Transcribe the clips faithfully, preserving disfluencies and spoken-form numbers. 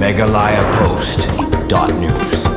Meghalaya Post dot news.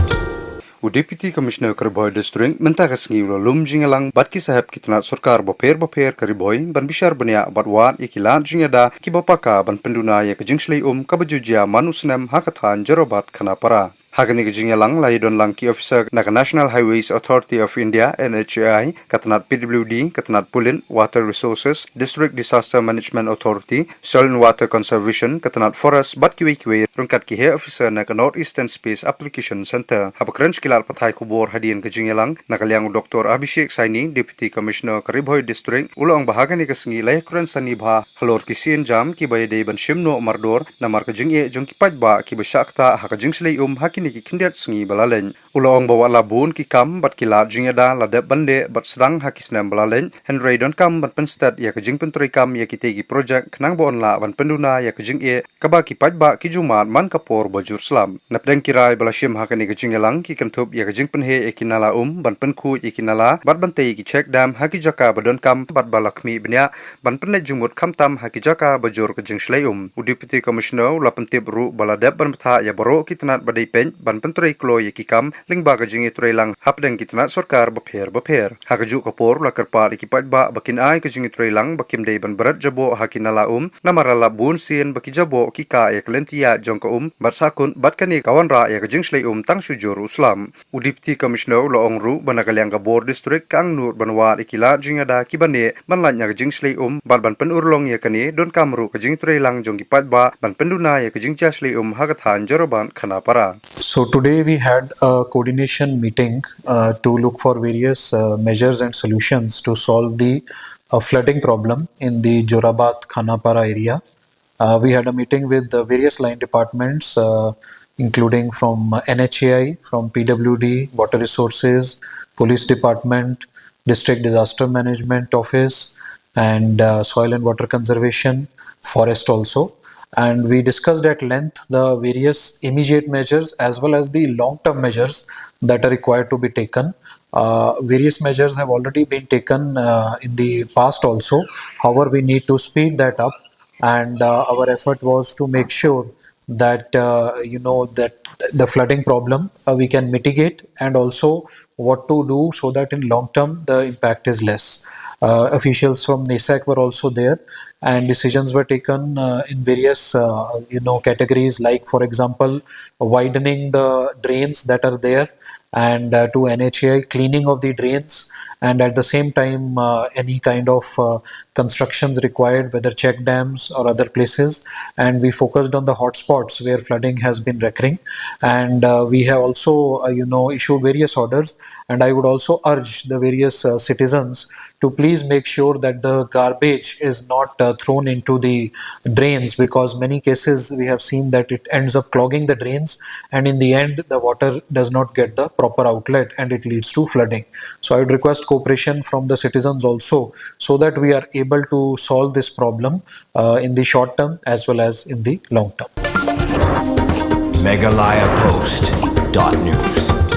U Deputy Commissioner ka Ri Bhoi District mynta ka sngi u la lum jingïalang bad ki sahep ki tnat sorkar bapher bapher ka Ri Bhoi ban bishar bniah bad wad ïa ki lad jingïada kiba paka ban pynduna ïa ka jingshlei um kaba ju jia man u snem ha ka thaiñ Jorabat Khanapara. Ha kane ka jingïalang la ïadon lang ki officer na ka National Highways Authority of India, N H A I, ka tnat P W D, ka tnat Pulit, Water Resources, District Disaster Management Authority, Soil and Water Conservation, ka tnat Forest bad kiwei kiwei ryngkat ki heh officer na ka North Eastern Space Application Centre. Haba kren sha ki lad pathai khubor hadien ka jingïalang, na ka liang u Doctor Abhishek Saini, Deputy Commissioner ka Ri Bhoi District, u la ong ba ha kane ka sngi la ïakren sani bha halor ki sienjam kiba ïadei ban shim noh mardor namar ka jingeh jong ki paidbah kiba shah ktah ha ka jingshlei um ha kine ki khyndiat sngi ba la leit. U la ong ba wat la bun ki kam bad ki lad jingïada la dep ban leh bad sdang ha ki snem ba la leit, hynrei donkam ban pynstet ïa ka jingpyntreikam ïa kitei ki projek khnang ba yn lah ban pynduna ïa ka jingeh kaba ki paidbah ki ju mad man ka por ba jur slap. Napdeng ki rai ba la shim ha kane ka jingïalang, ki kynthup ïa ka jingpynheh ïa ki nala um, ban pynkhuid ïa ki nala bad ban tei ïa ki check dam ha ki jaka ba donkam bad ba la khmih bniah ban pynneh jingmut khamtam ha ki jaka ba jur ka jingshlei um. U Deputy Commissioner u la pyntip ruh ba la dep ban bthah ïa baroh ki tnat ba dei peit ban pyntrei kloi ïa ki kam lyngba ka jingïatreilang hapdeng ki tnat sorkar bapher bapher. Ha kajuh ka por u la kyrpad ïa ki paidbah ba kin ai ka jingïatreilang ba kim dei ban bret jaboh ha ki nala um namar la lap bun sien ba ki jaboh ki kah ïa ka lynti ïaid jong ka um bad sahkut bad kane ka wanrah ïa ka jingshlei um tang shu jur u slap. U Deputy Commissioner u la ong ruh ba na ka liang ka bor district ka angnud ban wad ïa ki lad jingïada kiba neh ban lait na ka jingshlei um bad ban pynurlong ïa kane, donkam ruh ka jingtreilang jong ki paidbah ban pynduna ïa ka jingjia shlei um ha ka thaiñ Jorabat Khanapara. So today we had a coordination meeting uh, to look for various uh, measures and solutions to solve the uh, flooding problem in the Jorabat Khanapara area. Uh, we had a meeting with the various line departments, uh, including from uh, N H A I, from P W D, Water Resources, Police Department, District Disaster Management Office, and uh, Soil and Water Conservation, Forest also. And we discussed at length the various immediate measures as well as the long term measures that are required to be taken. Uh, various measures have already been taken uh, in the past also. However, we need to speed that up, and uh, our effort was to make sure that uh, you know that the flooding problem uh, we can mitigate, and also what to do so that in long term the impact is less. Uh, officials from NESAC were also there, and decisions were taken uh, in various uh, you know categories, like, for example, widening the drains that are there, and uh, to N H A I, cleaning of the drains, and at the same time, uh, any kind of uh, constructions required, whether check dams or other places. And we focused on the hotspots where flooding has been recurring. And uh, we have also, uh, you know, issued various orders. And I would also urge the various uh, citizens to please make sure that the garbage is not uh, thrown into the drains, because many cases we have seen that it ends up clogging the drains, and in the end the water does not get the proper outlet and it leads to flooding. So I would request cooperation from the citizens also, so that we are able to solve this problem uh, in the short term as well as in the long term. Meghalaya Post dot news.